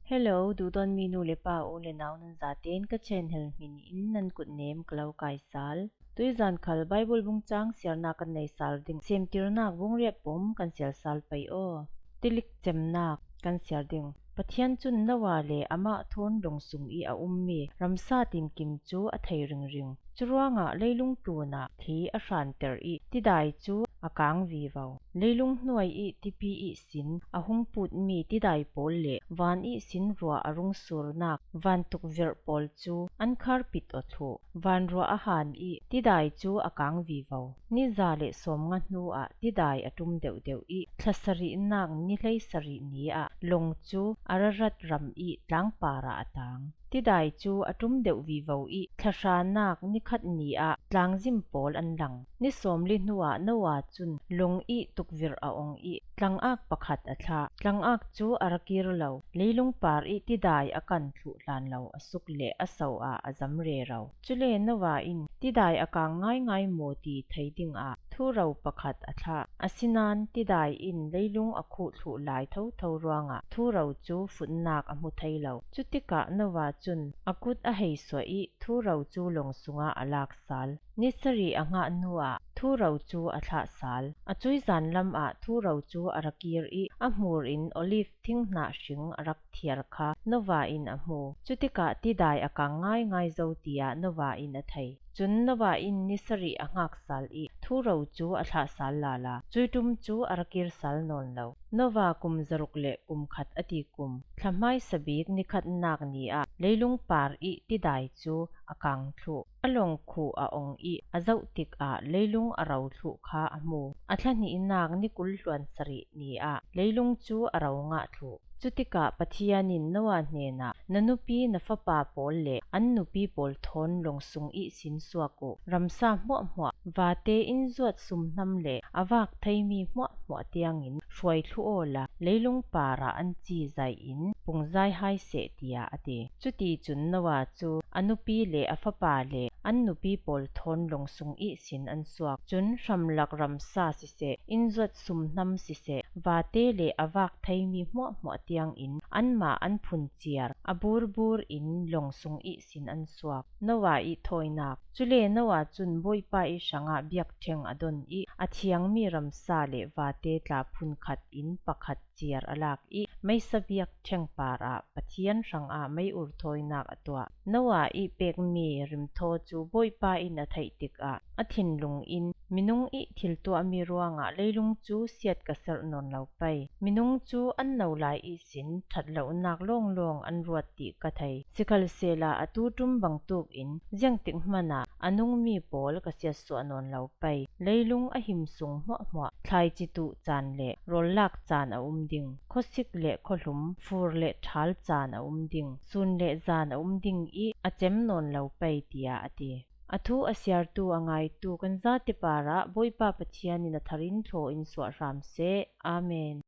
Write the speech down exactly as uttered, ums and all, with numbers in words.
Hello, duhdawtmi nu le pa, u le nau nan zaten ka channel hmin in nan kutnem ka lo kaisal. Tuizan khal Bible bung chang siarna kan nei sal ding. Semtirnak bung riat pum kan siar sal pei aw. Tilik cemnak kan siar ding. Pathian cun Noah le amah thawn lawng sung i a ummi ramsa tinkim cu a thei ringring. Curuangah leilung tlunah thli a hranter i tidai cu a kang vivo. Leilung hnuai i tipi ihsin a hung putmi tidai pawl le van ihsin ruah a rung surnak vantuk virh pawl cu an kharpit aw thluh. Vanruah a han i tidai cu a kang vivo. Ni za le sawmnga hnuah tidai a ṭum deuhdeuh i thla sarihnak ni hleisarih ni ah lawng cu Ararat ram i tlangpar ah a tang. Tidai cu a ṭum deuh vivo i thla hranak ni khat ni ah tlangzim pawl an lang. Ni sawmli hnuah Noah cun lawng i tukvirh a ong i tlangak pakhat a thlah. Tlangak cu a ra kir lo. Leilung par i tidai a kan thluh hlan lo a suk le a so ah a zam rero. Cule Noah in tidai a kang ngaingai maw ti thei dingah thuro pakhat a thlah. Asinain tidai in leilung a khuh thluh lai thotho ruangah thuro cu futnak a hmu thei lo. Cutikah Noah cun a kut a hei suah i thuro cu lawng sungah a lak sal. Ni sarih a ngah hnuah thuro cu a thlah sal. A cuizan lamah thuro cu a ra kir i a hmur in olive thing hnah hring a rak thiar kha Noah in a hmu. Cutikah tidai a kang ngaingai zo tiah Noah in a thei. Cun Noah in ni sarih a hngak sal i thuro cu a thlah sal lala. Cui ṭum cu a ra kir sal nawn lo. Noah kum zaruk le kum khat a ti kum, thla hmaisa bik ni khatnak ni ah leilung par i tidai cu a kang thluh. A lawng khuh a ong i a zoh tikah leilung a ro thluh kha a hmu. A thla hnihnak ni kul hluan sarih ni ah leilung cu a ro ngah thluh. Cutikah Pathian in Noah hnenah, "Na nupi, na fapa pawl le an nupi pawl thawn lawng sung ihsin suak uh. Ramsa hmuahhmuah, vate in zuat sumhnam le a vak theimi hmuahhmuah tiangin hruai thluh awla leilung parah an ci zai in pungzai hai seh," tiah a ti. Cuticun Noah cu a nupi le a fapa le an nupi pawl thawn lawng sung ihsin an suak. Cun hramlak ramsa siseh, in zuat sumhnam siseh, vate le a vak theimi hmuahhmuah tiangin anmah an phun ciar, a burbur in lawng sung ihsin an suak. Noah i thawinak. Cule Noah cun Bawipa i hrangah biakṭheng a don i a thiangmi ramsa le vate tla phun khat in pakhat ciar a lak i meisa biakṭheng parah Pathian hrangah mei ur thawinak a tuah. Noah i pekmi rimthaw cu Bawipa in a theih tikah a thinlung in, "Minung i thil tuahmi ruangah leilung cu siat ka serh nawn lo pei. Minung cu an no lai ihsin ṭhat lonak lawnglawng an ruat ti ka thei. Sikhalsehla atu ṭum bangtuk in ziangtik hmanah a nungmi pawl ka siatsuah nawn lo pei. Leilung a him sung hmuahhmuah, thlaici tuh caan le rawllak caan a um ding, khuasik le khuahlum, fur le ṭhal caan a um ding, sun le zan a um ding i a cem nawn lo pei," tiah a ti. A thu a siartu a ngaitu kan zate parah Bawipa Pathian in a thar in thlaw in suah hram seh. Amen.